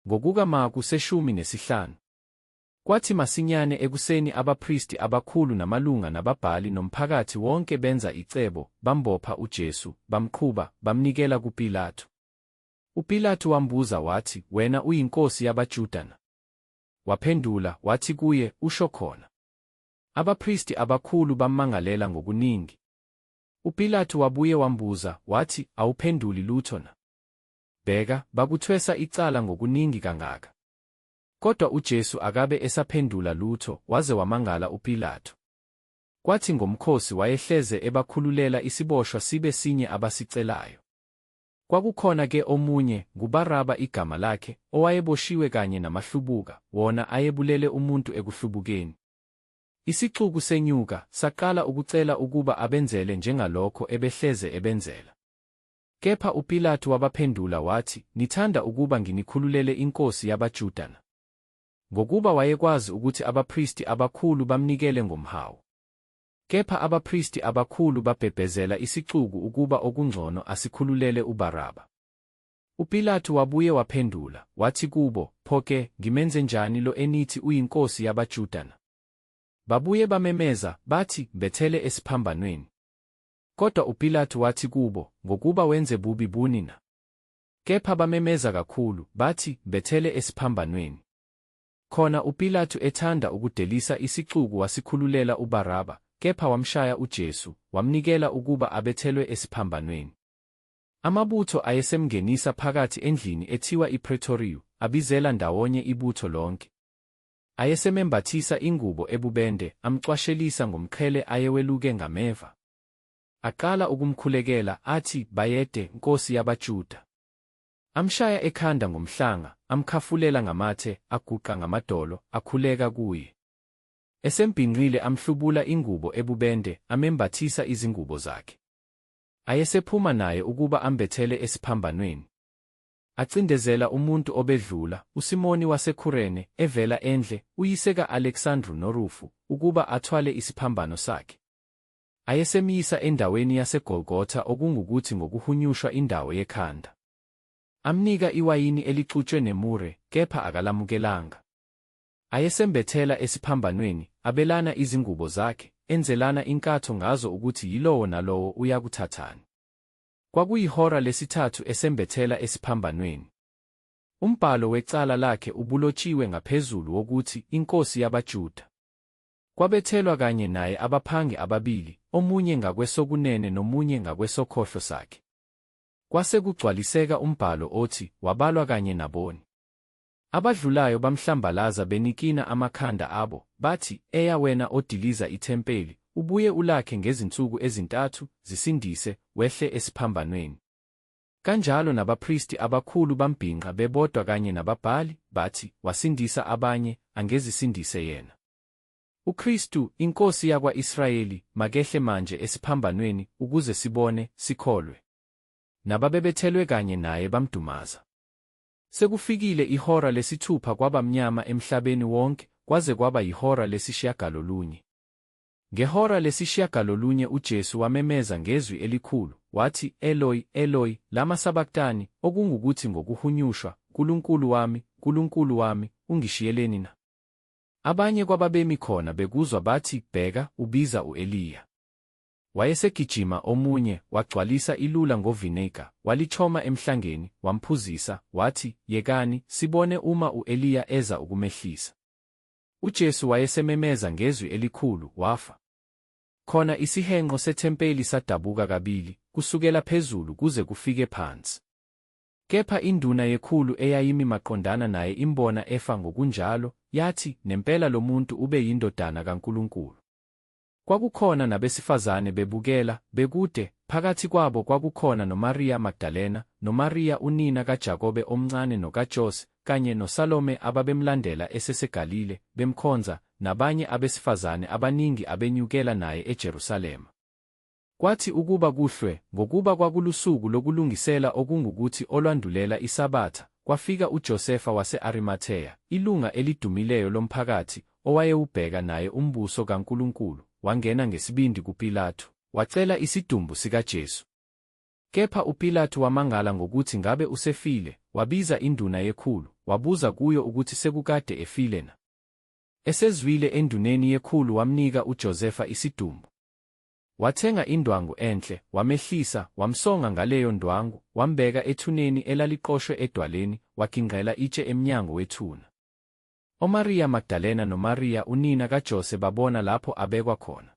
Ngokuka Marku seshumi nesihlanu. Kwathi masinyane ekuseni abapristi abakhulu namalunga nababhali nomphakathi wonke benza icebo, bambopha uJesu, bamqhuba, bamnikela kuPilatu. UPilatu wambuza wathi, Wena uyinkosi yabaJuda na? Waphendula, wathi kuye, Usho khona. Abapristi abakhulu bammangalela ngokuningi. UPilatu wabuye wambuza, wathi, Awuphenduli lutho na? Bheka, bakuthwesa icala ngokuningi kangaka. Kodwa uJesu akabe esaphendula lutho, waze wamangala uPilatu. Kwathi ngomkhosi wayehleze ebakhululela isiboshwa sibe sinye abasicelayo. Kwakukhona ke omunye, nguBaraba igama lakhe, owayeboshiwe kanye namahlubuka, wona ayebulele umuntu ekuhlubukeni. Isixuku senyuka, saqala ukucela ukuba abenzele njengalokho ebehleze ebenzela. Kepha uPilatu wabaphendula wathi, Nithanda ukuba nginikhululele inkosi yabaJuda na? Ngokuba wayekwazi ukuthi abapristi abakhulu bamnikele ngomhawu. Kepha abapristi abakhulu babhebhezela isixuku ukuba okungcono asikhululele uBaraba. UPilatu wabuye waphendula, wathi kubo, Pho-ke, ngimenzenjani lo enithi uyinkosi yabaJuda na? Babuye bamemeza, bathi, Mbethele esiphambanweni. Kodwa uPilatu wathi kubo, Ngokuba wenze bubi buni na? Kepha bamemeza kakhulu, bathi, Mbethele esiphambanweni. Khona uPilatu ethanda ukudelisa isixuku wasikhululela uBaraba, kepha wamshaya uJesu, wamnikela ukuba abethelwe esiphambanweni. Amabutho ayesemngenisa phakathi endlini ethiwa iPretoriyu, abizela ndawonye ibutho lonke. Ayesemembathisa ingubo ebubende, amcwashelisa ngomqhele ayeweluke ngameva. Aqala ukumkhulekela, athi, Bayede, Nkosi yabaJuda! Amshaya ekhanda ngomhlanga, amkhafulela ngamathe, aguqa ngamadolo, akhuleka kuye. Esembhinqile amhlubula ingubo ebubende, amembathisa izingubo zakhe. Ayesephuma naye ukuba ambethele esiphambanweni. Acindezela umuntu obedlula, uSimoni waseKhurene, evela endle, uyise ka-Aleksandru noRufu, ukuba athwale isiphambano sakhe. Ayesemyisa endaweni yaseGolgotha okungukuthi ngokuhunyushwa indawo yekhanda. Amnika iwayini elixutshwe nemure, kepha akalamukelanga. Ayesembethela esiphambanweni, abelana izingubo zakhe, enzelana inkatho ngazo ukuthi yilowo nalowo uyakuthathani. Kwakuyihora lesithathu esembethela esiphambanweni. Umbhalo wecala lakhe ubulotshiwe ngaphezulu wokuthi, INkosi yabaJuda. Kwabethelwa kanye naye abaphangi ababili, omunye ngakwesokunene nomunye ngakwesokhohlo sakhe. Kwase kugcwaliseka umbhalo othi, Wabalwa kanye naboni. Abadlulayo bamhlambalaza benikina amakhanda abo, bathi, Eya wena odiliza ithempeli, ubuye ulakhe ngezinsuku ezintathu, zisindise, wehle esiphambanweni. Kanjalo nabapristi abakhulu bambhinqa bebodwa kanye nababhali, bathi, Wasindisa abanye, angezisindise yena. UKristu, iNkosi yakwa-Israyeli, makehle manje esiphambanweni, ukuze sibone, sikholwe. Nababebethelwe kanye naye bamdumaza. Sekufikile ihora lesithupha kwaba mnyama emhlabeni wonke, kwaze kwaba yihora lesishiyagalolunye. Ngehora lesishiyagalolunye uJesu wamemeza ngezwi elikhulu, wathi, Eloi, Eloi, lama sabaktani, okungukuthi ngokuhunyushwa, Nkulunkulu wami, Nkulunkulu wami, ungishiyeleni na? Abanye kwababemi khona bekuzwa bathi, Bheka, ubiza u-Eliya. Wayesegijima omunye, wagcwalisa ilula ngovinegar, walichoma emhlangeni, wamphuzisa, wathi, Yekani, sibone uma u-Eliya eza ukumehlisa. UJesu wayesememeza ngezwi elikhulu, wafa. Khona isihenqo sethempeli sadabuka kabili, kusukela phezulu kuze kufike phansi. Kepha induna yekhulu eyayimi maqondana naye imbona efa ngokunjalo, yathi, Nempela lo muntu ube yiNdodana kaNkulunkulu. Kwakukhona nabesifazane bebukela, bekude, phakathi kwabo kwakukhona noMariya Magdalena, noMariya unina kaJakobe omncane nokaJose, kanye noSalome ababemlandela eseseGalile, bemkhonza, nabanye abesifazane abaningi abenyukela naye eJerusalema. Kwathi ukuba kuhlwe, ngokuba kwakulusuku lokulungisela okungukuthi olwandulela iSabatha, kwafika uJosefa wase-Arimatheya, ilunga elidumileyo lomphakathi, owayewubheka naye umbuso kaNkulunkulu, wangena ngesibindi kuPilatu, wacela isidumbu sikaJesu. Kepha uPilatu wamangala ngokuthi ngabe usefile, wabiza induna yekhulu, wabuza kuyo ukuthi sekukade efile na. Esezwile enduneni yekhulu wamnika uJosefa isidumbu. Wathenga indwangu enhle, wamehlisa, wamsonga ngaleyo ndwangu, wambeka ethuneni elaliqoshwe edwaleni, wagingqela itshe emnyango wethuna. OMariya Magdalena noMariya unina kaJose babona lapho abekwa khona.